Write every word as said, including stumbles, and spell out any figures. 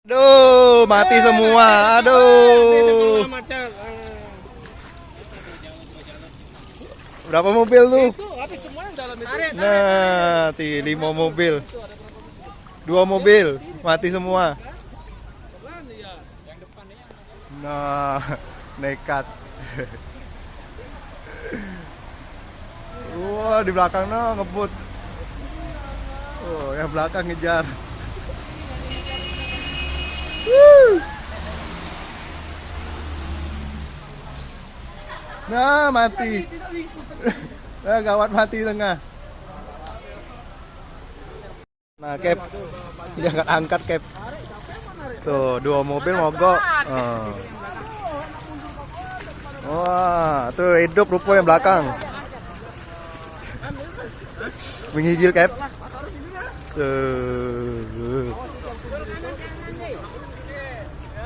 Aduh, mati semua. Aduh. Berapa mobil tuh? Nah, ti lima mobil. Dua mobil mati semua. Nah, nekat. Wah, di belakang no ngebut. Oh, yang belakang ngejar. Wuh. Nah, mati. Nah, gawat, mati tengah. Nah, Kep. Dia angkat-angkat, Kep. Tuh, dua mobil mogok. Ah. Wah, tuh hidup rupa yang belakang. Menggigil, Kep. Tuh.